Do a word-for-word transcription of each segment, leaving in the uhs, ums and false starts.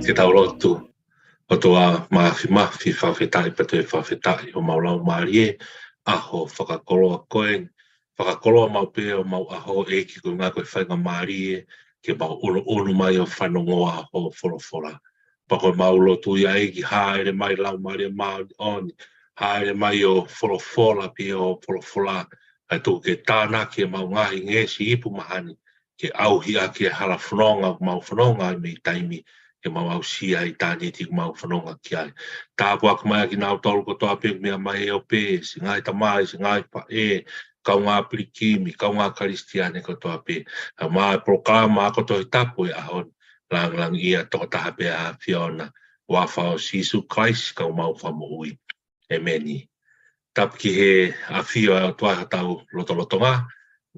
Ke tau lotu. ʻOtua Māfimafi, fakafetaʻi pea toe fakafetaʻi ʻo mau laumālie, ʻaho fakakoloa ko eni, fakakoloa maʻu pē ʻo mau ʻaho ʻEiki, ko e ʻuhinga ko e faingamālie ke mau ʻunuʻunu mai ʻo fanongoa ho folofola. Pea ko ʻemau lotu ia ʻEiki, hāʻele mai Laumālie Māʻoniʻoni, hāʻele mai ʻo folofola pē ʻo folofola, kae tuku ke tānaki ʻemau ngaahi ngeʻesi ipu mahani, ke ʻauhi ʻaki e hala fononga ʻoku mau fononga ai mei taimi, ke mau aʻusia ʻitāniti ʻoku mau fononga ki ai. Tāpuaki mai ʻa kinautolu kotoa pē meʻa mai ʻo pē, siʻi ngaahi tamai, siʻi ngaahi faʻē, kaungā pilikimi, kaungā Kalisitiane kotoa pē. Kae ʻumaʻā e polokalama ako Tohi Tapu he ʻaho ni, langilangiʻia tokotaha pē ʻa e ʻAfiona, huafa ʻo Sīsū Kalaisi ko homau Fakamoʻui. ʻEmeni. Tapu ki he ʻafio ʻa e ʻOtua ʻi hotau lotolotonga,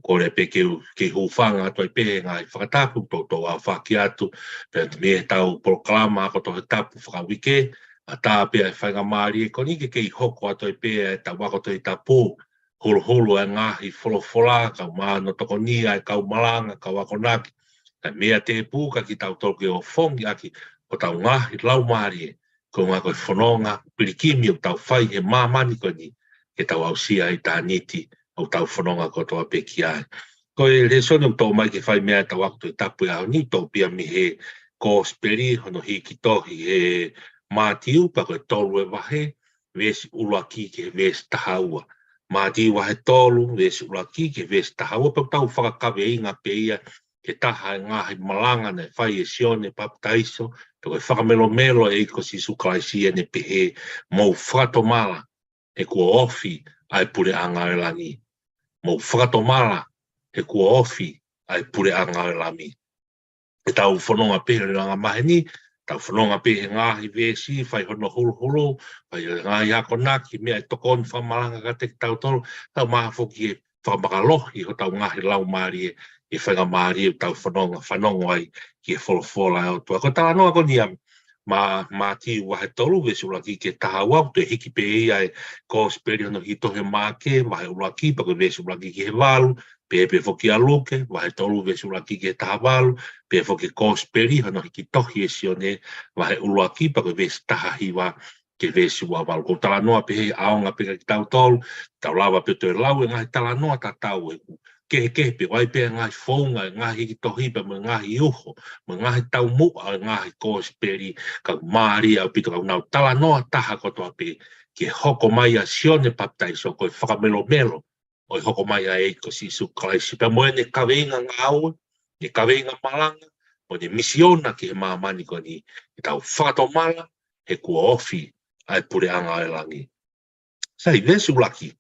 kole pē ke u, ke u hūfanga atu ai pē he ngaahi fakatapu, toutou aofaki atu, pea mei heʻetau polokalama ako Tohi Tapu fakauike, ʻatā pē ʻa e faingamālie ko eni ke kei hoko atu ai pē ʻetau ako Tohi Tapu, holoholo ʻa e ngaahi folofola, kae ʻumaʻā hono tokonia ʻa e kau malanga, kau akonaki, kae meʻa tēpū kia kitautolu ke ʻofongi ʻaki hotau ngaahi laumālie, ko e ʻuhinga ko e fononga pilikimi ʻoku tau fai he māmani ko eni, ke tau aʻusia ʻitāniti ʻoku tau fononga kotoa pē ki ai. Ko e lēsoni ʻoku toʻo mai ke fai mei ai ʻetau ako Tohi Tapu he ʻaho ni, toʻo pē ia mei he Kosipeli hono hiki tohi ʻe Mātiu, pea ko e tolu e vahe, veesi ʻuluaki ki he veesi taha ua. Mātiu vahe tolu, veesi ʻuluaki ki he veesi taha ua, pea ʻoku tau fakakaveinga pē ia ki he taha e ngaahi malanga naʻe fai ʻe Sione Papitaiso, pea ko e fakamelomelo ʻa e ʻEiki ko Sīsū Kalaisi ʻene pehē, mou fakatomala, he kuo ofi ʻa e puleʻanga ʻo e langi. Mou fakatomala, he kuo ofi ʻa e puleʻanga ʻo e langi. ʻEtau fononga pē he langa maheni, tau fononga pē he ngaahi veesi, fai hono holoholo, fai e ngaahi akonaki, meʻa ʻe tokoni fakamalanga kiate kitautolu, tau mafoki ke fakamālohi hotau ngaahi laumālie, ʻi he faingamālie ʻoku tau fononga, fanongo ai ki he folofola ʻa e ʻOtua. Ko e talanoa ko eni ʻa Mā-, Mātiu vahe tolu, veesi ʻuluaki ki he taha ua, ʻoku toe hiki pē ia ʻe he Kosipeli hono hiki tohi ʻe Maʻake, vahe ʻuluaki, pea ko e veesi ʻuluaki ki he valu, pehē pē foki ʻa Luke, vahe tolu veesi ʻuluaki ki he taha valu, pehē foki Kosipeli hono hiki tohi ʻe Sione, vahe ʻuluaki, pea ko e veesi taha hiva ki he veesi ua valu. Ko e talanoa pē he ʻaonga pē kia kitautolu, tau lava pē toe lau e ngaahi talanoa tatau, he ʻoku kehekehe pē, ʻoku ʻi ai pē ngaahi founga, ngaahi hiki tohi pea mo e ngaahi uho, mo e ngaahi taumuʻa, ngaahi Kosipeli, ka ʻoku mālie ʻaupito ka ʻoku nau talanoa taha kotoa pē ki he hoko mai ʻa Sione Papitaiso ko e fakamelomelo ʻo e hoko mai ʻa e ʻEiki ko Sīsū Kalaisi, pea mo ʻene kaveinga ngāue, ʻene kaveinga malanga, mo ʻene misiona ki he māmani ko eni, ke tau fakatomala, he kuo ofi ʻa e puleʻanga ʻo e langi. Sai, veesi ʻuluaki.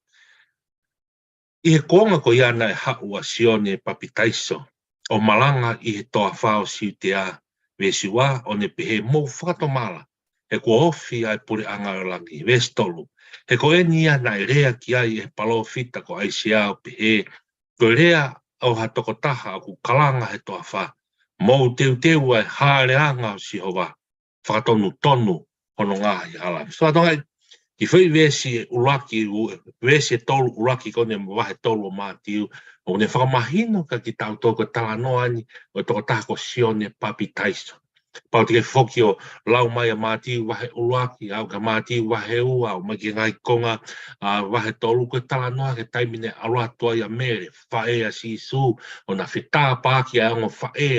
ʻI he kuonga ko ia naʻe haʻu ʻa Sione Papitaiso ʻo malanga ʻi he toafa ʻo Siutea, veesi ua, ʻo ne pehē, mou fakatomala, he kuo ofi ʻa e puleʻanga ʻo e langi. Veesi tolu. He ko eni ia naʻe lea ki ai ʻe he palōfita ko ʻAisea ʻo pehē, ko e lea ʻa ha tokotaha ʻoku kalanga he toafa, mou teuteu ʻa e hāʻeleʻanga ʻo Sihova, fakatonutonu hono ngaahi hala. So, ʻa Tonga, kiʻi foʻi veesi ʻuluaki, u-, veesi ʻe tolu ʻuluaki ko eni vahe tolu ʻo Mātiu, ʻoku ne fakamahino kia kitautolu ko e talanoa eni ʻo e tokotaha ko Sione Papitaiso. Pau te ke foki ʻo lau mai ʻa Mātiu vahe ʻuluaki, aʻu ki Mātiu vahe ua, aʻu mai ki he ngaahi konga, ʻa, vahe tolu, ko e talanoa ki he taimi naʻe ʻalu atu ai ʻa Mele, faʻē ʻa Sīsū, ʻo na fetāpaki ʻa e ongo faʻē,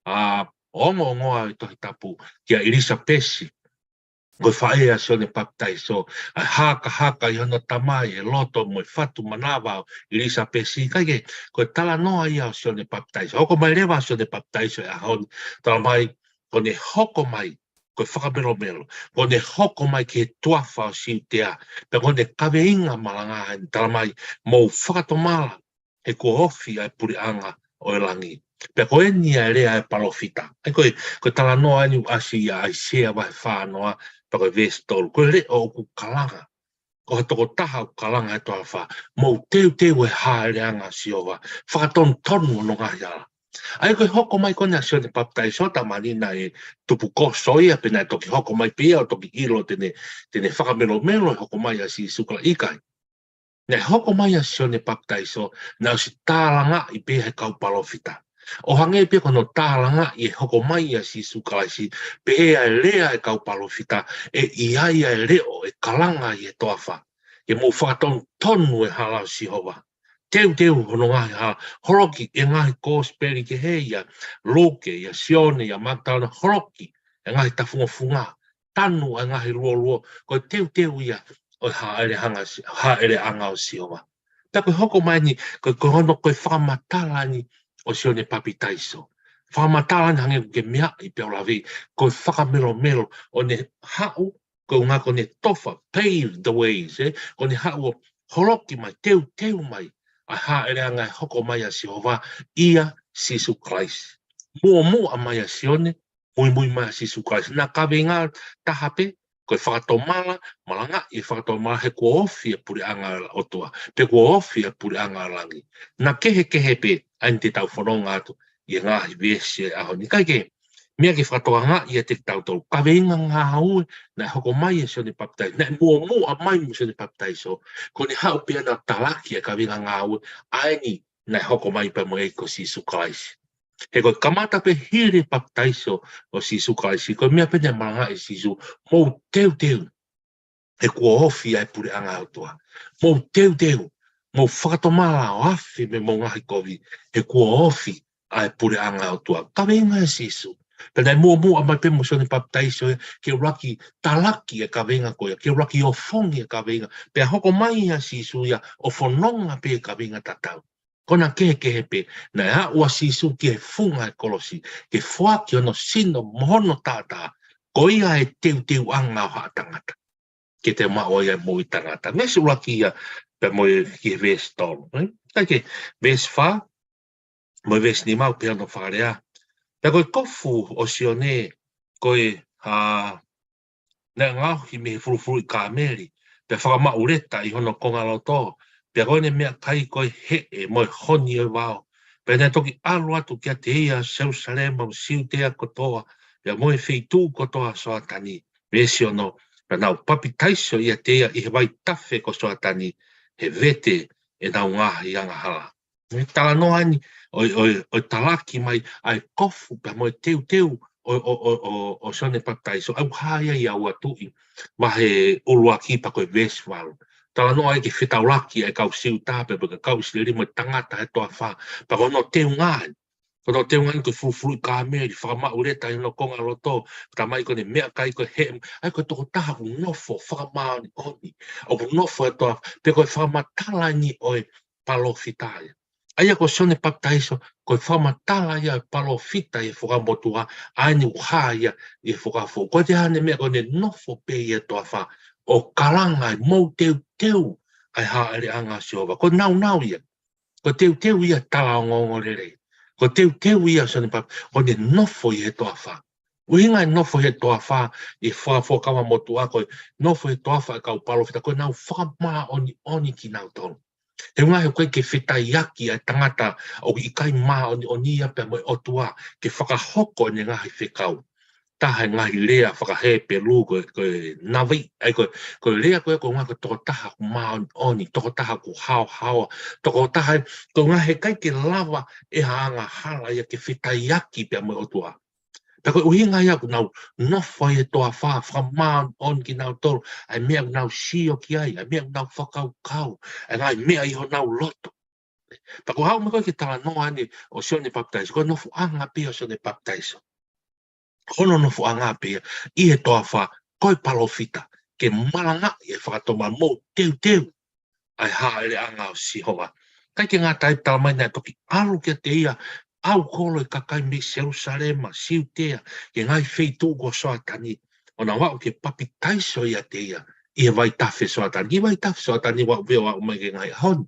ʻa, ongoongoa ʻi he Tohi Tapu, kia ʻIlisapesi, ko e faʻē ʻa Sione Papitaiso, ʻa e hakahaka ʻi hono tamai, ʻi he loto mo e fatu manava ʻo ʻIlisapesi, kae kehe, ko e talanoa ia ʻo Sione Papitaiso. Hoko mai leva ʻa Sione Papitaiso he ʻaho ni, talamai, ko ʻene hoko mai, ko e fakamelomelo, ko ʻene hoko mai ki he tuafa ʻo Siutea, pea ko ʻene kaveinga malanga ʻeni, talamai, mou fakatomala, he kuo ofi ʻa e puleʻanga ʻo e langi. Pea ko eni ʻa e lea ʻa e palōfita. ʻA ia ko e, ko e talanoa ʻeni ʻoku ʻasi ʻia ʻAisea vahe fā noa, pea ko e veesi tolu. Ko e leʻo ʻoku kalanga. Ko ha tokotaha ʻoku kalanga he toafa. Mou teuteu he hāʻeleʻanga ʻo Sihova. Fakatonutonu hono ngaahi hala. ʻA ia ko e hoko mai ko eni ʻa Sione Papitaiso, talamai naʻe tupu koso ia, pea naʻe toki hoko mai pē ia, ʻo toki ʻilo te ne, te ne fakamelomelo, hoko mai ʻa Sīsū Kalaisi, ʻikai. Naʻe hoko mai ʻa Sione Papitaiso, naʻe ʻosi tālangaʻi pē he kau palōfita. ʻO hangē pē ko hono tālangaʻi e hoko mai ʻa Sīsū Kalaisi, pehē ʻa e lea e kau palōfita, ʻe ʻi ai ʻa e leʻo ʻe kalanga ʻi he toafa. Ke mou fakatonutonu e hala ʻo Sihova. Teuteu hono ngaahi hala, holoki e ngaahi kosipeli kehe ʻia Luke, ʻia Sione, ʻia Maʻake, talanoa holoki e ngaahi tafungofunga, tanu ʻa e ngaahi luoluo, ko e teuteu ia ʻo e hāʻeleʻanga, hāʻeleʻanga ʻo Sihova. Pea ko e hoko mai eni, ko, ko hono, ko e fakamatala eni ʻo Sione Papitaiso. Fakamatala eni hangē ko e meʻa ʻi pea ʻo laveʻi, ko e fakamelomelo ʻo ne haʻu, ko e ʻuhinga ko ʻene tofa, pave the ways, ē? Ko ʻene haʻu ʻo holoki mai, teuteu mai, ʻa e hāʻeleʻanga ʻe hoko mai ʻa Sihova ʻia Sīsū Kalaisi. Muʻomuʻa mai ʻa Sione, muimui mai ʻa Sīsū Kalaisi. Naʻe kaveinga taha pē, ko e fakatomala, malangaʻi e fakatomala he kuo ofi e puleʻanga ʻo e ʻOtua, pe kuo ofi e puleʻanga ʻo e langi. Naʻe kehekehe pē, ʻa eni te tau fononga atu ʻi he ngaahi veesi ʻo e ʻaho ni. Kae kehe, meʻa ke fakatokangaʻi ʻiate kitautolu, kaveinga ngāue naʻe hoko mai ʻa Sione Papitaiso, naʻe muʻomuʻa mai mo Sione Papitaiso, ko ʻene haʻu pē ʻo na talaki e kaveinga ngāue, ʻa eni naʻe hoko mai pea mo e ʻEiki ko Sīsū Kalaisi. He ko e kamata pē hili e papitaiso ʻo Sīsū Kalaisi, ko e meʻa pē naʻe malangaʻi ʻe Sīsū, mou teuteu, he kuo ofi ʻa e puleʻanga ʻo e ʻOtua. Mou teuteu, mou fakatomala ʻo afe mei hoʻomou ngaahi kovi, he kuo ofi ʻa e puleʻanga ʻo e ʻOtua. Kaveinga ʻa Sīsū. Pea naʻe muʻomuʻa mai pē mo Sione Papitaiso ia, ke ʻuluaki talaki e kaveinga ko ia, ke ʻuluaki ofongi e kaveinga. Pea hoko mai ʻa Sīsū ia ʻo fononga pē kaveinga tatau. Ko ʻena kehekehe pē, naʻe aʻu ʻa Sīsū ki he funga e kolosi, ke foaki hono sino mo hono taʻataʻa, ko ia e teuteuʻanga ʻo haʻa tangata. Ke te maʻu ai ʻa e moʻui taʻengata. Veesi ʻuluaki ia, pea mo e ki he veesi tolu, ē? Kae kehe, veesi fā, mo e veesi nima ʻoku pehē hono fakalea. Pea ko e kofu ʻo Sione, ko e, ʻa, naʻe ngaohi mei he fulufuluʻi kāmeli, pea fakamaʻu leta ʻi hono kongaloto, pea ko ʻene meʻakai ko e heʻe mo e honi ʻo e vao. Pea naʻe toki ʻalu atu kiate ia ʻa Selusalema mo Siutea kotoa, pea mo e feituʻu kotoa ʻo Soatani. Veesi ono, pea nau papitaiso ʻiate ia ʻi he vaitafe ko Soatani, he vete ʻenau ngaahi angahala. Ko e talanoa eni, ʻo, ʻo, ʻo talaki mai ʻa e kofu pea mo e teuteu ʻo, ʻo, ʻo, ʻo, ʻo Sione Papitaiso, ʻoku hā ia ʻia Ua Tuʻi, vahe ʻuluaki pea ko e veesi valu. Talanoa ai ki he fetaulaki ʻa e kau Siuta pea mo e kau ʻIsileli mo e tangata he toafa, pea ko hono teunga eni. Ko hono teunga eni ko e fulufuluʻi kāmeli, fakamaʻu leta ʻi hono kongaloto, talamai ko ʻene meʻakai ko e heʻe, ʻa ia ko e tokotaha ʻoku nofo fakamāʻoniʻoni, ʻoku nofo he toafa, pea ko e fakamatala eni ʻo e palōfita ia. ʻA ia ko Sione Papitaiso, ko e fakamatala ia ʻo e palōfita ʻi he Fuakava Motuʻa, ʻa eni ʻoku hā ia ʻi he Fuakava Foʻou. Ko e taha ʻene meʻa ko ʻene nofo pē ʻi he toafa, ʻo kalanga ai, mou teuteu ʻa e hāʻeleʻanga ʻo Sihova. Ko e nāunau ia. Ko e teuteu ia tala ongoongolelei. Ko e teuteu ia Sione Pap-, ko ʻene nofo ʻi he toafa. ʻUhinga e nofo he toafa ʻi he Fuakava Motuʻa ko e nofo he toafa e kau palōfita, ko ʻenau fakamāʻoniʻoni kinautolu. He ʻuhinga he ʻoku ʻikai ke fetaiaki ʻa e tangata ʻoku ʻikai māʻoniʻoni ia pea mo e ʻOtua ke fakahoko ʻene ngaahi fekau. Taha e ngaahi lea faka-Hepelū ko e, ko e navi, ʻa ia ko e, ko e lea ko e, ko e ʻuhinga ko e tokotaha ʻoku māʻoniʻoni, tokotaha ʻoku haohaoa, tokotaha ē, ko e ʻuhinga he ʻikai ke lava ʻe ha angahala ia ke fetaiaki pea mo e ʻOtua. Pea ko e ʻuhinga ia ʻoku nau nofo ai he toafa, fakamāʻoniʻoni kinautolu, ʻa e meʻa ʻoku nau sio ki ai, ʻa e meʻa ʻoku nau fakakaukau, ʻa e ngaahi meʻa ʻi honau loto. Pea ko e haʻu mai ko ē ki he talanoa ʻeni ʻo Sione Papitaiso, ko e nofoʻanga pē ia ʻo Sione Papitaiso. Ko hono nofoʻanga pē ia ʻi he toafa, ko e palōfita, ke malangaʻi e fakatomala mo teuteu ʻa e hāʻeleʻanga ʻo Sihova. ʻIkai ke ngata ai, talamai naʻe toki ʻalu kiate ia ʻaukolo e kakai mei Selusalema, Siutea, ki he ngaahi feituʻu ko Soatani, ʻo nau aʻu ke papitaiso ʻiate ia ʻi he vaitafe Soatani. Ki he vaitafe Soatani ʻoku ou ʻave ʻo aʻu mai ki he ngaahi ʻaho ni.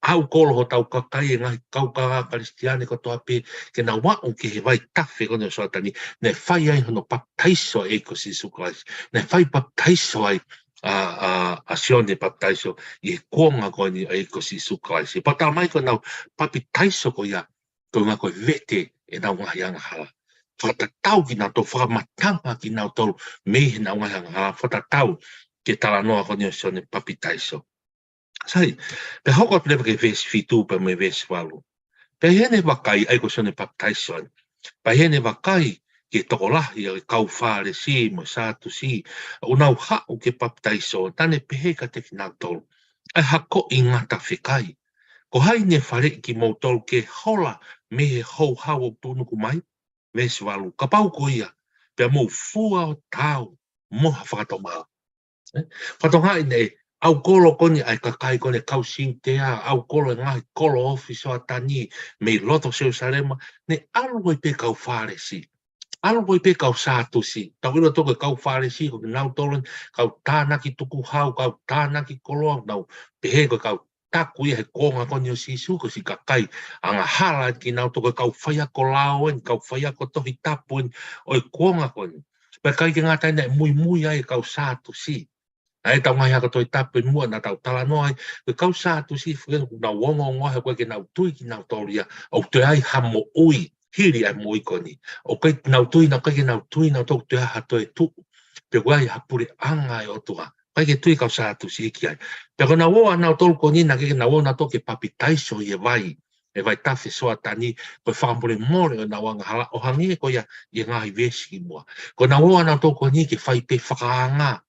ʻAukolo hotau kakai, e ngaahi kaungā Kalisitiane kotoa pē, ke nau aʻu ki he vaitafe ko eni ʻo Soatani, naʻe fai ai hono papitaiso e ʻEiki ko Sīsū Kalaisi. Naʻe fai papitaiso ai ʻa, ʻa, ʻa Sione Papitaiso ʻi he kuonga ko eni ʻo e ʻEiki ko Sīsū Kalaisi. Pea talamai ko ʻenau papitaiso ko ia, ko e ʻuhinga ko e vete ʻenau ngaahi angahala. Fakatatau kinautolu, fakamatala kinautolu mei heʻenau ngaahi angahala, fakatatau ki he talanoa ko eni ʻo Sione Papitaiso. Sai, pea hoko atu leva ki he veesi fitu pea mo e veesi valu. Pea ʻi heʻene vakai, ʻa ia ko Sione Papitaiso eni. Pea ʻi heʻene vakai ki he tokolahi ʻo e kau Fālesi mo e Sātusi ʻoku nau haʻu ke papitaiso, naʻa ne pehē kiate kinautolu, ʻA e hakoʻi ngata fekai, ko hai ne faleʻi kimoutolu ke hola mei he houhau ʻoku tuʻunuku mai? Veesi valu. Kapau ko ia, pea mou fua ʻo taau mo ha fakatomala. ʻE? Fakatokangaʻi naʻe ʻaukolo ko eni ʻa e kakai ko eni kau Siutea, ʻaukolo e ngaahi kolo ofi Soatani mei loto Selusalema, naʻe ʻalu ai pē kau Fālesi. ʻAlu ai pē kau Sātusi. Tau ʻilo ʻoku ko e kau Fālesi, ko kinautolu eni kau tānaki tukuhau, kau tānaki koloa, nau pehē ko e kau taku ia he kuonga ko eni ʻo Sīsū, ko e siʻi kakai angahala eni kinautolu, ko e kau faiako lao eni, kau faiako Tohi Tapu eni ʻo e kuonga ko eni. Pea ʻikai ke ngata ai, naʻe muimui ai e kau Sātusi. ʻA ia ʻetau ngaahi ako Tohi Tapu eni muʻa naʻa tau talanoa ai, ko e kau Sātusi, fekena ʻoku nau ongoongoa he ʻoku ʻikai ke nau tui kinautolu ia ʻoku toe ʻi ai ha moʻui hili ʻa e moʻui ko eni. ʻOku ʻikai ke nau tui, naʻe ʻikai ke nau tui nautolu ʻoku toe ʻi ai ha toetuʻu, pe ʻoku ʻi ai ha puleʻanga ʻo e ʻOtua. ʻIkai ke tui e kau Sātusi ki ai. Pea ko ʻenau ō ʻanautolu ko eni, naʻe ʻikai ke nau ō nautolu ke papitaiso ʻi he vai, he vaitafe Soatani, ko e fakamolemole ʻo ʻenau angahala, ʻo hangē ko ia ʻi he ngaahi veesi kimuʻa. Ko ʻenau ō ʻanautolu ko eni ke fai pē fakaanga,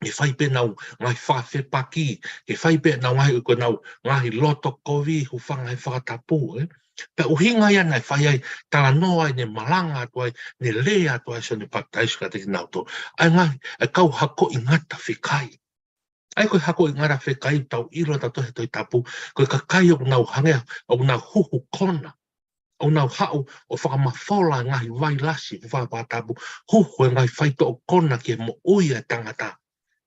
ke fai pē ʻenau ngaahi fakafepaki, ke fai pē ʻenau ngaahi, ko ʻenau ngaahi loto kovi, hūfanga he fakatapu, ē? Pea ʻuhinga ia naʻe fai ai, talanoa ai, ne malanga atu ai, ne lea atu ai Sione Papitaiso kiate kinautolu, ʻa e ngaahi, ʻa e kau hakoʻi ngata fekai. ʻA ia ko e hakoʻi ngata fekai, tau ʻilo ʻe tautolu he Tohi Tapu, ko e kakai ʻoku nau hangē, ʻoku nau huhu kona, ʻoku nau haʻu ʻo fakamafola e ngaahi vailasi, hūfanga he fakatapu, huhu e ngaahi faitoʻo kona ki he moʻui ʻa e tangata.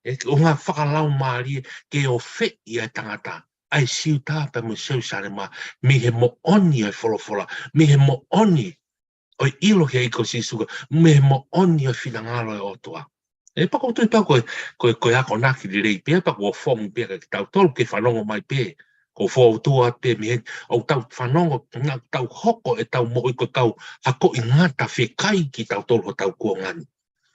ʻE, ʻo ngaahi fakalaumālie ke ofeʻi ʻa e tangata, ʻa e Siutea pea mo Selusalema, mei he moʻoni ʻo e folofola, mei he moʻoni ʻo e ʻilo ki he ʻEiki ko Sīsū, mei he moʻoni ʻo e finangalo ʻo e ʻOtua. ʻE, pea ʻoku ou tui pē au ko e, ko e, ko e akonaki lelei pē, pea ʻoku ou fakaʻamu pē kiate kitautolu ke fanongo mai pē, ʻoku ou fakaʻotua pē mei heni, ʻoku tau fanongo, naʻa tau hoko ʻetau moʻui ko e kau hakoʻi ngata fekai kitautolu hotau kuonga ni.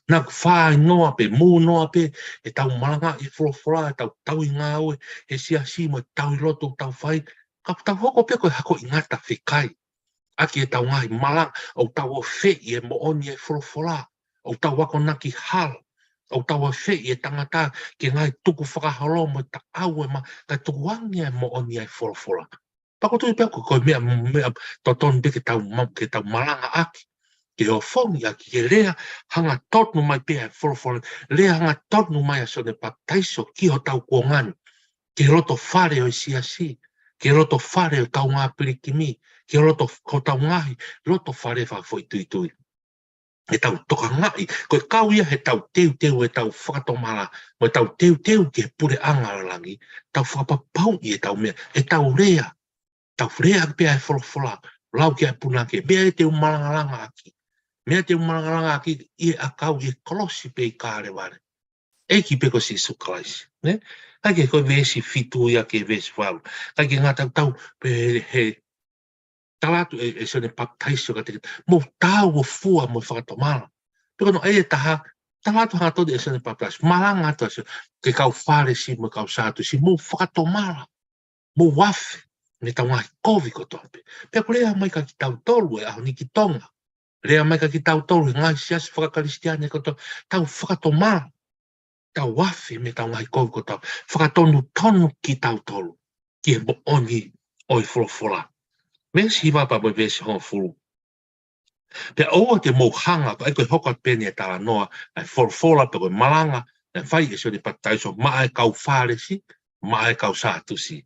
Naʻa ʻoku fai noa pē, mou noa pē, ʻetau malangaʻi e folofola, ʻetau tauhi ngāue he siasi mo e tauhi lotu ʻoku tau fai, ka ʻoku tau hoko pē ko e hakoʻi ngata fekai ʻaki ʻetau ngaahi malanga, ʻoku tau ofeʻi e moʻoni ʻo e folofola, ʻoku tau akonaki hala, ʻoku tau ofeʻi e tangata ki he ngaahi tukufakaholo mo e taʻau ʻe ma, kae tukuange e moʻoni ʻo e folofola. Pea ʻoku ou tui pē au ko e, ko e meʻa, meʻa totonu pē ke tau ma-, ke tau malangaʻaki, ke ofongi ʻaki, ke lea hangatonu mai pē ʻa e folofola, lea hangatonu mai ʻa Sione Papitaiso ki hotau kuonga ni, ki he loto fale ʻo e siasi, ki he loto fale ʻo e kaungā pilikimi, ki he loto f-, hotau ngaahi loto fale fakafoʻituitui. ʻEtau tokangaʻi, ko e kau ia heʻetau teuteu ʻetau fakatomala, mo ʻetau teuteu ki he puleʻanga ʻo langi, tau fakapapauʻi ʻetau meʻa, ʻetau lea, tau lea pē ʻa e folofola, lau ki ai e punake, meʻa ē te u malangalangaʻaki, meʻa te u malangalangaʻaki ʻi he ʻakau ʻi he kolosi pē ʻi Kalevale. ʻEiki pē ko Sīsū Kalaisi, ne? ʻIkai ke ko e veesi fitu ia ki he veesi valu. ʻIkai ke ngata ai, tau pehē, tala atu ʻe, ʻe Sione Papitaiso kiate kita, mou taau ʻo fua mo fakatomala. Pea ko hono ʻai ʻe taha, tala atu hangatonu ʻe Sione Papitaiso, malanga atu ʻa Sione ki he kau Fālesi mo e kau Sātusi, mou fakatomala, mou afe mei heʻetau ngaahi kovi kotoa pē. Pea ʻoku lea mai kiate kitautolu he ʻaho ni ki Tonga. Lea mai kia kitautolu he ngaahi siasi fakakalisitiane kotoa, tau fakatomala, tau afe mei heʻetau ngaahi kovi kotoa, fakatonutonu kitautolu ki he moʻoni ʻo e folofola. Veesi hiva pea mo e veesi hongofulu. Pea ʻoua te mou hanga, ko e, ko e hoko atu pē eni e talanoa ʻa e folofola pe ko e malanga naʻe fai ʻe Sione Papitaiso maʻa e kau Fālesi, maʻa e kau Sātusi.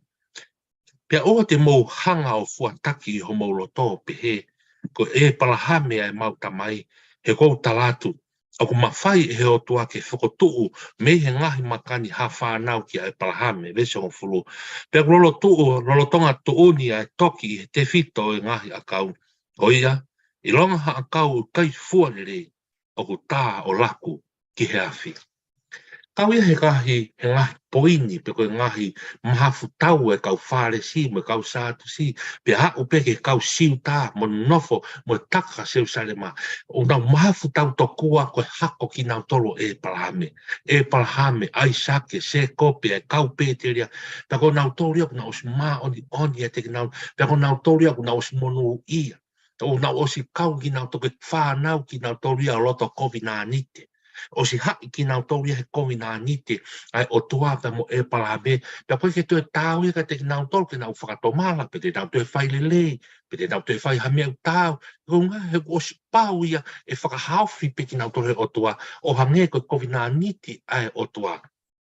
Pea ʻoua te mou hanga ʻo fuataki ʻi homou loto ʻo pehē, ko ʻĒpalahame ʻa ʻemau tamai, he ʻoku ou tala atu, ʻoku mafai ʻe he ʻOtua ke fokotuʻu mei he ngaahi maka ni ha fānau kia ʻĒpalahame, veesi hongofulu. Pea ʻoku lolotuʻu, lolotonga tuʻu ni ʻa e toki ʻi he tefito ʻo e ngaahi ʻakau. Ko ia, ʻilonga ha ʻakau ʻoku ʻikai fua lelei, ʻoku tā ʻo laku ki he afi. Kau ia he ngaahi, he ngaahi poini, pe ko e ngaahi mahafu tau ʻa e kau Fālesi, mo e kau Sātusi, pea aʻu pē ki he kau Siuta, mo nofo, mo e taka Selusalema. ʻOku nau mahafu tau tokua ko e hako kinautolu ʻo ʻĒpalahame. ʻĒpalahame, ʻAisake, Sēkope, ʻa e kau Pēteliake. Pea ko nautolu ia ʻoku nau ʻosi māʻoniʻoni ʻiate kinautolu. Pea ko nautolu ia ʻoku nau ʻosi monūʻia. ʻOku nau ʻosi kau kinautolu, ko e fānau kinautolu ia ʻo e loto kovinānite. ʻOsi haʻi kinautolu ia he kovinānite ʻa e ʻOtua pea mo ʻĒpalahame. Pea ʻoku ʻikai ke toe taau ia kiate kinautolu ke nau fakatomala, pe te nau toe fai lelei, pe te nau toe fai ha meʻa ʻoku taau. Ko e ʻuhinga he kuo ʻosi pau ia ʻe fakahaofi pē kinautolu ʻe he ʻOtua, ʻo hangē ko e kovinānite ʻa e ʻOtua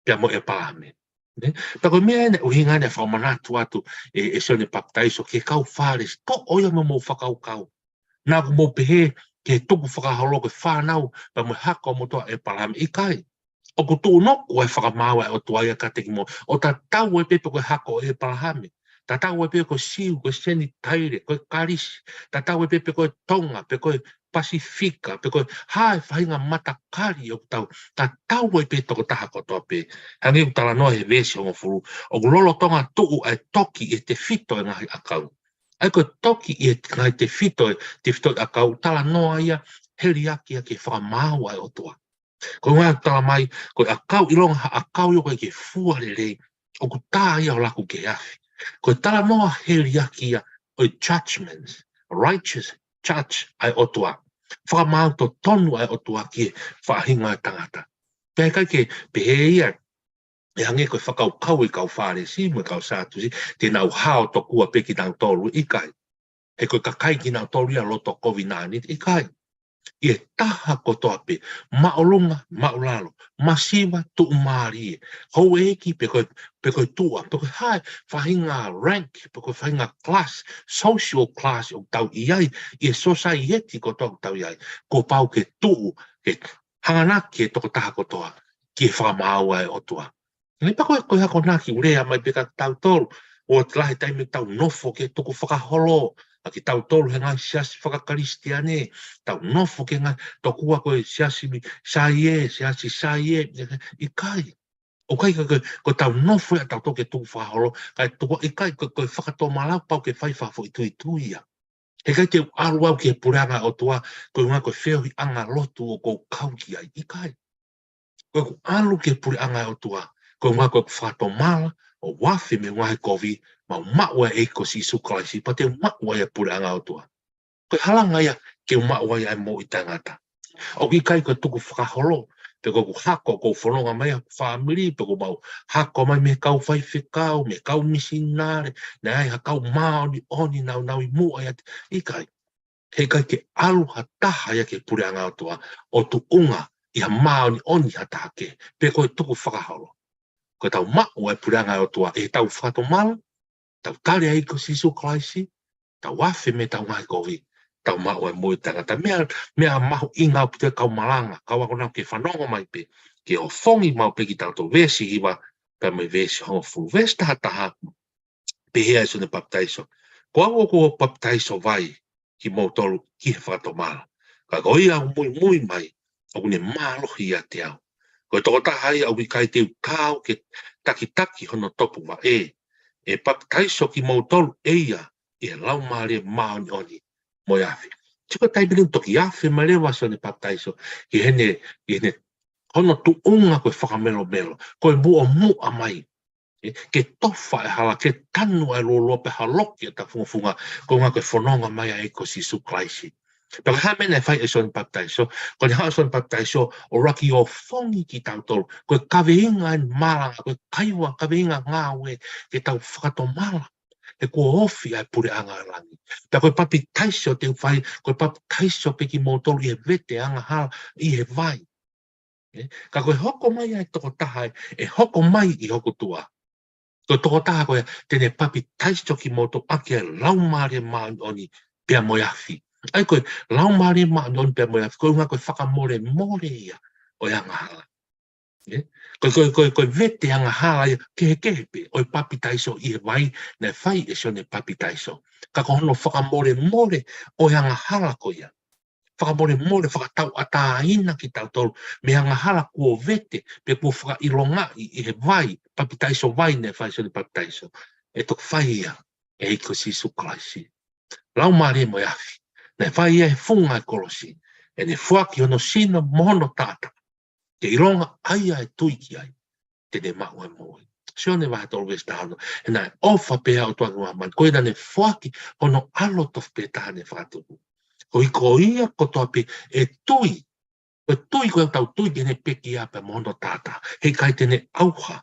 pea mo ʻĒpalahame. Ne? Pea ko e meʻa eni ʻuhinga ʻene fakamanatu atu ʻe, ʻe Sione Papitaiso ki he kau Fālesi, toʻo ia mei hoʻomou fakakaukau. Naʻa ʻoku mou pehē ke tukufakaholo ko e fānau pea mo e hako motuʻa ʻo ʻĒpalahame, ʻikai. ʻOku tuʻunuku ʻa e fakamaau ʻa e ʻOtua ia kiate kimoutolu, ʻo tatau ai pē pe ko e hako ʻo ʻĒpalahame. Tatau ai pē ko e Siu, ko e Senitaile, ko e Kalisi. Tatau ai pē pe ko e Tonga, pe ko e Pasifika, pe ko e hā e faʻahinga matakali ʻoku tau, tatau ai pē tokotaha kotoa pē. Hangē ʻoku talanoa he veesi hongofulu, ʻoku lolotonga tuʻu ʻa e toki ʻi he tefito ʻo e ngaahi ʻakau. ʻA ia ko e toki ʻi he ngaahi tefito, tefito ʻo e ʻakau, talanoa ia heliaki ia ki he fakamaau ʻa e ʻOtua. Ko e ʻuhinga ʻoku tala mai, ko e ʻakau, ʻilonga ha ʻakau ia ʻoku ʻikai ke fua lelei, ʻoku tā ia ʻo laku ki he afi. Ko e talanoa heliaki ia ʻo e judgments, righteous judge ʻa e ʻOtua. Fakamaau totonu ʻa e ʻOtua ki he faʻahinga ʻo e tangata. Pea ʻikai ke pehē ia, ʻe hangē ko e fakakaukau ʻa e kau Fālesi mo e kau Sātusi, te nau hao tokua pē kinautolu, ʻikai. He ko e kakai kinautolu ia loto kovinānite, ʻikai. ʻI he taha kotoa pē, māʻolunga, māʻulalo, masiva, tuʻumālie, houʻeiki pe ko e, pe ko e tuʻa, pe ko e hā e faʻahinga rank, pe ko e faʻahinga class, social class ʻoku tau ʻi ai, ʻi he society kotoa ʻoku tau ʻi ai, kuo pau ke tuʻu, ke hanganaki e tokotaha kotoa ki he fakamaau ʻa e ʻOtua. Ne pea ko e, ko e akonaki ʻoku lea mai pē kia kitautolu, ʻoku ʻi ai e taimi ʻoku tau nofo ki he tukufakaholo ʻa kitautolu he ngaahi siasi fakakalisitiane, tau nofo ki he ngaahi, tokua ko e siasi sai ē, siasi sai ē, ʻikai. ʻOku ʻikai ko, ko, ko ʻetau nofo ia ʻatautolu ki he tukufakaholo, kae tuku ʻikai ko, ko e fakatomala pau ke fai fakafoʻituitui ia. He ʻikai te u ʻalu au ki he puleʻanga ʻo e ʻOtua, ko e ʻuhinga ko e feohiʻanga lotu ʻoku ou kau ki ai, ʻikai. Ko ʻeku ʻalu ki he puleʻanga ʻo e ʻOtua, ko e ʻuhinga ko ʻeku fakatomala, ʻo afe mei he ngaahi kovi, mau maʻu ʻa e ʻEiki ko Sīsū Kalaisi, pea te u maʻu ai ʻa e puleʻanga ʻo e ʻOtua. Ko e halanga ia ke u maʻu ai ʻa e moʻui taʻengata. ʻOku ʻikai ko e tukufakaholo, pe ko ʻeku hako, ʻoku ou fononga mai ʻi hoku fāmili, pe ko ʻemau hako mai mei he kau faifekau, mei he kau misinale, naʻe ʻi ai ha kau māʻoniʻoni naʻa nau ʻi muʻa ʻiate, ʻikai. He ʻikai ke ʻalu ha taha ia ki he puleʻanga ʻo e ʻOtua ʻo tuʻunga ʻi ha māʻoniʻoni ha taha kehe, pe ko e tukufakaholo. Ko ʻetau maʻu ʻa e puleʻanga ʻo e ʻOtua ʻi heʻetau fakatomala, tau tali ʻa e ʻEiki ko Sīsū Kalaisi, tau afe mei heʻetau ngaahi kovi, tau maʻu ʻa e moʻui taʻengata. Meʻa, meʻa mahuʻinga ʻaupito ʻa e kau malanga, kau akonaki ke fanongo mai pē, ke ʻofongi maʻu pē kitautolu, veesi hiva pea mo e veesi hongofulu. Veesi taha taha, pehē ʻe Sione Papitaiso, ko au ʻoku ou papitaiso vai kimoutolu ki he fakatomala. Ka ko ia ʻoku muimui mai, ʻoku ne mālohi ʻiate au. Ko e tokotaha ia ʻoku ʻikai te u taau ke takitaki hono topuvaʻe. ʻE papitaiso kimoutolu ʻe ia ʻi he Laumālie Māʻoniʻoni mo e afi. Sio ko e taimi ni ʻoku toki afe mai leva ʻa Sione Papitaiso, ki heʻene, ki heʻene, hono tuʻunga ko e fakamelomelo, ko e muʻomuʻa mai. ʻE, ke tofa e hala, ke tanu e lōloa pea holoki e tafungofunga, ko e ʻuhinga ko e fononga mai ʻa e ʻEiki ko Sīsū Kalaisi. Pea ko e hā e meʻa naʻe fai ʻe Sione Papitaiso? Ko ʻene haʻu ʻa Sione Papitaiso ʻo ʻuluaki ʻo ofongi kitautolu. Ko e kaveinga ʻeni malanga, ko e kaiva kaveinga ngāue ke tau fakatomala he kuo ofi ʻa e puleʻanga ʻo langi. Pea ko e papitaiso te u fai, ko e papitaiso pē kimoutolu ʻi he vete angahala ʻi he vai. Ē? Ka ko e hoko mai ʻa e tokotaha ē, ʻe hoko mai ʻi hoku tuʻa. Ko e tokotaha ko ia te ne papitaiso kimoutolu ʻaki ʻa e Laumālie Māʻoniʻoni pea mo e afi. ʻA ia ko e Laumālie Māʻoniʻoni pea mo e afi, ko e ʻuhinga ko e fakamolemole ia ʻo e angahala. Ē? Ko e, ko e, ko e, ko e vete angahala ia kehekehe pē ʻo e papitaiso ʻi he vai naʻe fai ʻe Sione Papitaiso. Ka ko hono fakamolemole ʻo e angahala ko ia. Fakamolemole, fakatauʻatāina kitautolu mei he angahala kuo vete, pe kuo fakaʻilongaʻi ʻi he vai, papitaiso vai naʻe fai ʻe Sione Papitaiso. ʻE toki fai ia ʻe he ʻEiki ko Sīsū Kalaisi. Laumālie mo e afi. Naʻe fai ia he funga ʻo e kolosi. ʻEne foaki hono sino mo hono taʻataʻa. Ke ʻilonga ʻa ia ʻe tui ki ai, te ne maʻu ʻa e moʻui. Sione vahe tolu veesi taha ono. He naʻe ʻofa pehē ʻa e ʻOtua ki māmani, ko ia naʻa ne foaki hono ʻAlo tofu pē taha ne fakatupu. Koeʻuhi ko ia kotoa pē ʻe tui, ko e tui ko ʻetau tui ki heʻene pekia pea mo hono taʻataʻa, heʻikai te ne ʻauha,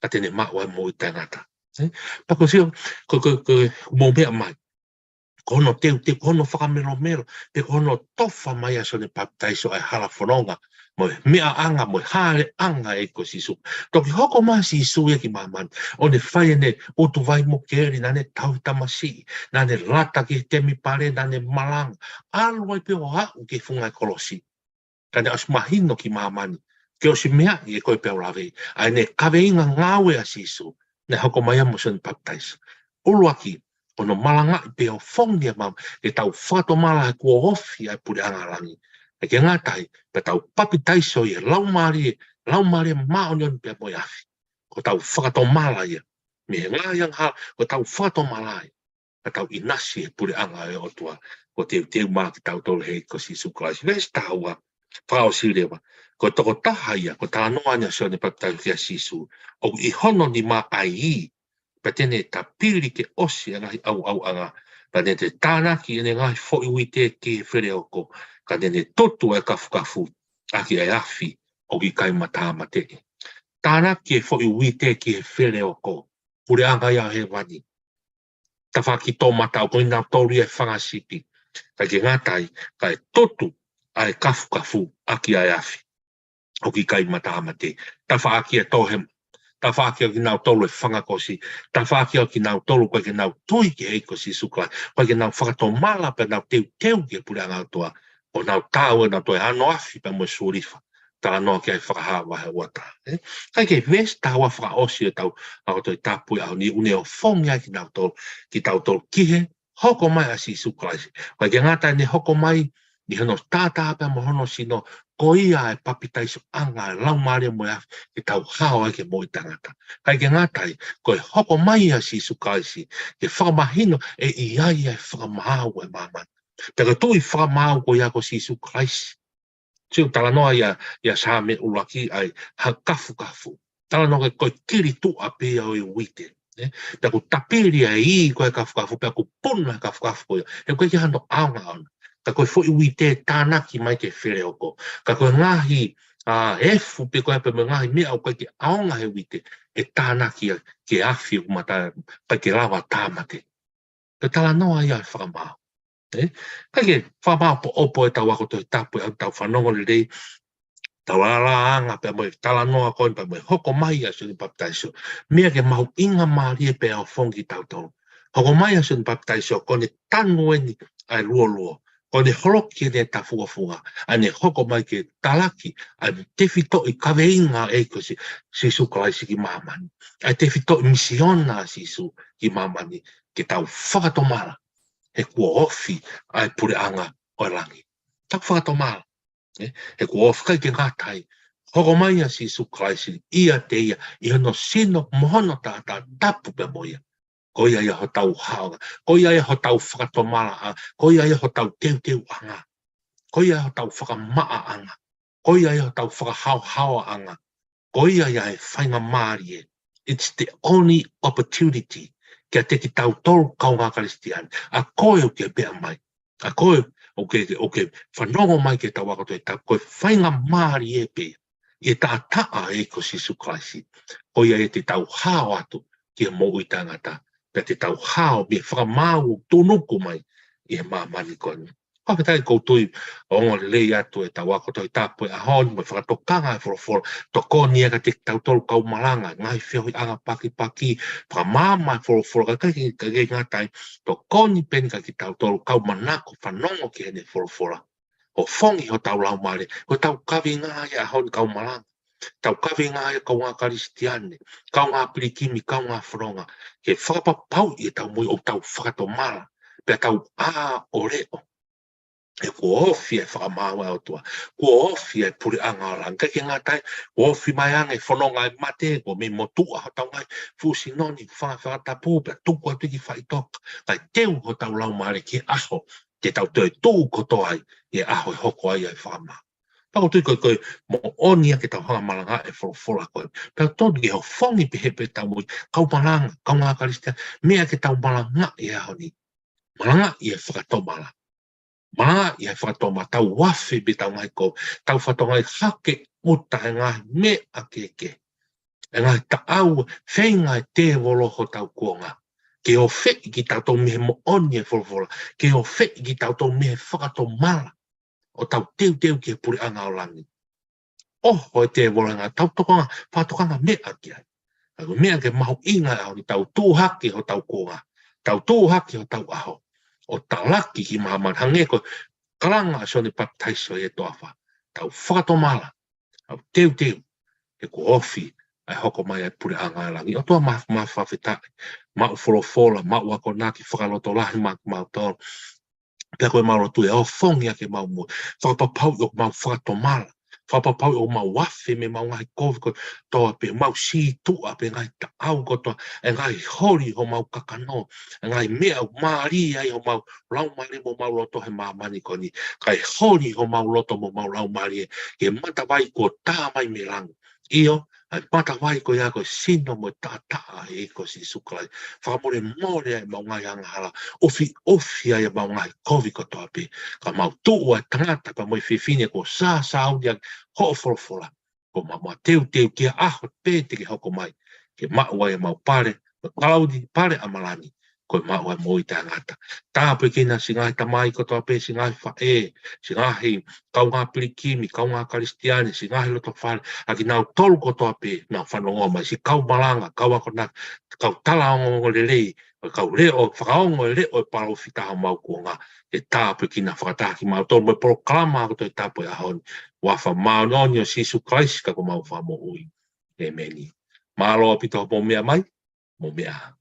ka te ne maʻu ʻa e moʻui taʻengata. Ē? Pea ko e sio, ko, ko, ko, mou meʻa mai. Ko hono teuteu, ko hono fakamelomelo, pe ko hono tofa mai ʻa Sione Papitaiso ʻa e hala fononga, mo e meʻaʻanga, mo e hāʻeleʻanga ʻo e ʻEiki ko Sīsū. Toki hoko mai ʻa Sīsū ia ki māmani, ʻo ne fai ʻene ʻutu vai mo keli, naʻa ne tauhi tamasiʻi, naʻa ne lata ki he temipale, naʻa ne malanga, ʻalu ai pē ʻo aʻu ki he funga ʻo e kolosi. Ka ne ʻosi mahino ki māmani, ke ʻosi meaʻi ʻe koe pea u lave, ʻa ʻene kaveinga ngāue ʻa Sīsū, naʻe hoko mai ia mo Sione Papitaiso. ʻUluaki, ko hono malangaʻi pea ofongi ʻa māmani, ke tau fakatomala he kuo ofi ʻa e puleʻanga ʻo langi. ʻIkai ke ngata ai, pea tau papitaiso ʻi he Laumālie, Laumālie Māʻoniʻoni pea mo e afi. Ko ʻetau fakatomala ia mei he ngaahi angahala, ko ʻetau fakatomala ia. Ka tau ʻinasi he puleʻanga ʻo e ʻOtua, kuo teuteu maʻa kitautolu ʻe he ʻEiki ko Sīsū Kalaisi. Veesi taha ua, fakaʻosi leva. Ko e tokotaha ia, ko e talanoa ʻeni ʻa Sione Papitaiso kia Sīsū, ʻoku ʻi hono nima ʻa e ī, pea te ne tapili ke ʻosi ʻa e ngaahi ʻauʻauʻanga, pea te ne tānaki ʻene ngaahi foʻi uite ki he feleoko, ka te ne tutu ʻa e kafukafu ʻaki ʻa e afi ʻoku ʻikai matāmateʻi. Tānaki e foʻi uite ki he feleoko, puleʻanga ia ʻo hēvani. Tafaʻaki toʻomataʻu, ko kinautolu ia ʻe fanga sipi. ʻIkai ke ngata ai, kae tutu ʻa e kafukafu ʻaki ʻa e afi ʻoku ʻikai matāmateʻi. Tafaʻaki e tohema. Tafaʻaki ʻa kinautolu ʻe fanga kosi. Tafaʻaki ʻa kinautolu ʻoku ʻikai ke nau tui ki he ʻEiki ko Sīsū Kalaisi. ʻOku ʻikai ke nau fakatomala pea nau teuteu ki he puleʻanga ʻo e ʻOtua. ʻO nau taau ʻe nau toe ano afi pea mo e sulifa. Talanoa ki ai Fakahā vahe ua taha, ē? Kae kehe, veesi taha ua fakaʻosi ʻetau ako Tohi Tapu ʻi he ʻaho ni, ʻoku ne ofongi ai kinautolu, kitautolu ki he hoko mai ʻa Sīsū Kalaisi. ʻIkai ke ngata ʻene hoko mai ʻi hono taʻataʻa pea mo hono sino, ko ia e papitaisoʻanga ʻo e Laumālie mo e afi, ke tau hao ai ki he moʻui taʻengata. ʻIkai ke ngata ai, ko e hoko mai ʻa Sīsū Kalaisi, ke fakamahino ʻe ʻi ai ʻa e fakamaau ʻo e māmani. Pea ko e tuʻi fakamaau ko ia ko Sīsū Kalaisi. Sio, talanoa ia, ia Saame ʻuluaki ʻa e ha kafukafu. Talanoa ko e, ko e kili tuʻa pē ia ʻo e uite. Ē? Pea ʻoku tapili ʻa e ī ko e kafukafu, pea ʻoku puna e kafukafu ko ia. He ʻoku ʻikai ke hano ʻaonga ʻona. Ka ko e foʻi uite tānaki mai ki he feleoko. Ka ko e ngaahi, ā, efu pē ko ia pea mo e ngaahi meʻa ʻoku ʻikai ke ʻaonga he uite, ʻe tānaki ia ki he afi ʻoku mata, ʻikai ke lava tāmate. Ko e talanoa ia ʻo e fakamaau. Ē? ʻIkai ke fakamaau poʻopoʻo ʻetau ako Tohi Tapu, ʻetau fanongo lelei, tau lālāanga pea mo e talanoa ko eni pea mo e hoko mai ʻa Sione Papitaiso. Meʻa ke mahuʻinga mālie pea ofongi kitautolu. Hoko mai ʻa Sione Papitaiso, ko ʻene tanu eni ʻa e luoluo. Ko ʻene holoki eni ʻa e tafungofunga. ʻA ʻene hoko mai ke talaki ʻa e tefitoʻi kaveinga ʻa e ʻEiki ko Sī-, Sīsū Kalaisi ki māmani. ʻA e tefitoʻi misiona ʻa Sīsū ki māmani, ke tau fakatomala he kuo ofi ʻa e puleʻanga ʻo e langi. Tau fakatomala, ē? He kuo ofi, ʻikai ke ngata ai, hoko mai ʻa Sīsū Kalaisi ʻiate ia, ʻi hono sino mo hono taʻataʻa, tapu pea mo ia. Ko ia ia hotau haoʻanga, ko ia ia hotau fakatomalaʻanga, ko ia ia hotau teuteuʻanga, ko ia ia hotau fakamaʻaʻanga, ko ia ia hotau fakahaohaoaʻanga, ko ia ia e faingamālie. It's the only opportunity kiate kitautolu kaungā Kalisitiane. ʻA koe ʻoku ke meʻa mai, ʻa koe ʻoku ke, ʻoku ke fanongo mai ki heʻetau ako Tohi Tapu, ko e faingamālie pē ia ʻi he taʻataʻa ʻo e ʻEiki ko Sīsū Kalaisi. Ko ia ʻe te tau hao atu ki he moʻui taʻengata, pea te tau hao mei he fakamaau ʻoku tuʻunuku mai ʻi he māmani ko eni. Fakafetaʻi, ʻoku ou tui ʻoku ongo lelei atu ʻetau ako Tohi Tapu he ʻaho ni mo e fakatokanga ʻa e folofola. Tokoni ia kiate kitautolu kau malanga, ngaahi feohiʻanga pakipaki, fakamaama ʻa e folofola, kae ʻikai ke, ke ngata ai, tokoni pē eni kiate kitautolu kau manako fanongo ki heʻene folofola. ʻO fongi hotau laumālie, ko ʻetau kaveinga ia he ʻaho ni kau malanga, ʻetau kaveinga ia kaungā Kalisitiane, kaungā pilikimi, kaungā fononga, ke fakapapauʻi ʻetau moʻui ʻoku tau fakatomala, pea tau ʻā ʻo leʻo. He kuo ofi ʻa e fakamaau ʻa e ʻOtua, kuo ofi ʻa e puleʻanga ʻo langi. ʻIkai ke ngata ai, kuo ofi mai ange e fononga ʻa e mate, kuo mei motuʻa hotau ngaahi fuʻu sino ni, fanga fakatapu, pea tuku atu ki faʻitoka, kae teu hotau laumālie ki he ʻaho te tau toe tuʻu kotoa ai ʻi he ʻaho ʻe hoko ai ʻa e fakamaau. Pea ʻoku ou tui ko e, ko e moʻoni ia ke tau hanga ʻo malangaʻi e folofola ko ē. Pea tonu ke ʻofongi pehē pē ʻetau moʻui, kau malanga, kaungā Kalisitiane, meʻa ke tau malangaʻi he ʻaho ni. Malangaʻi e fakatomala. Malangaʻi e fakatomala, tau afe mei heʻetau ngaahi kovi, tau fakatomala, hake ʻuta e ngaahi meʻa kehekehe, e ngaahi taʻau, feinga ʻa e tēvolo hotau kuonga ke ofeʻi kitautolu mei he moʻoni ʻa e folofola, ke ofeʻi kitautolu mei he fakatomala, ʻo tau teuteu ki he puleʻanga ʻo langi. ʻOho e tēvolo he ngaahi tau tokanga, fakatokanga meʻa ki ai. Ka ko e meʻa ke mahuʻinga ʻaho ni, tau tuʻu hake hotau kuonga, tau tuʻu hake hotau ʻaho, ʻo talaki ki māmani, hangē ko e kalanga ʻa Sione Papitaiso ʻi he toafa. Tau fakatomala, tau teuteu, he kuo ofi ʻa e hoko mai ʻa e puleʻanga ʻo langi. ʻOtua ma, ma fakafetaʻi, maʻu folofola, maʻu akonaki fakalotolahi maʻa kimautolu. Pea ko ʻemau lotu ʻe ʻofongi ʻaki ʻemau moʻui, fakapapauʻi ʻoku mau fakatomala, fakapapauʻi ʻoku mau afe mei heʻemau ngaahi kovi kotoa pē, mau sītuʻa pē ngaahi taʻau kotoa, e ngaahi holi homau kakano, e ngaahi meʻa ʻoku mālie ai homau laumālie mo homau loto he māmani ko eni, kae holi homau loto mo homau laumālie ki he matavai kuo tā mai mei langi. ʻIo, ʻa e matavai ko ia ko e sino mo e taʻataʻa ʻo e ʻEiki ko Sīsū Kalaisi. Fakamolemole ai ʻemau ngaahi angahala, ofi, ofi ai ʻemau ngaahi kovi kotoa pē. Ka mau tuʻu ʻa e tangata pea mo e fefine kuo sāsāuni ʻaki hoʻo folofola. Ko ʻemau mateuteu ki he ʻaho pē te ke hoko mai, ke maʻu ai ʻemau pale, mo e kalauni, pale ʻa malangi, ko e maʻu ʻa e moʻui taʻengata. Tāpuekina siʻi ngaahi tamai kotoa pē, siʻi ngaahi faʻē, siʻi ngaahi kaungā pilikimi, kaungā Kalisitiane, siʻi ngaahi lotofale, ʻa kinautolu kotoa pē naʻa nau fanongo mai, siʻi kau malanga, kau akonaki, kau tala ongoongolelei, ʻo e kau leʻo, fakaongo e leʻo ʻo e palōfita ʻi homau kuonga, ke tāpuekina fakataha kimautolu mo e polokalama ako Tohi Tapu he ʻaho ni. Huafa māʻoniʻoni ʻo Sīsū Kalaisi ko homau Fakamoʻui. ʻĒmeni. Mālō ʻaupito hoʻomou meʻa mai, mou meʻa ā.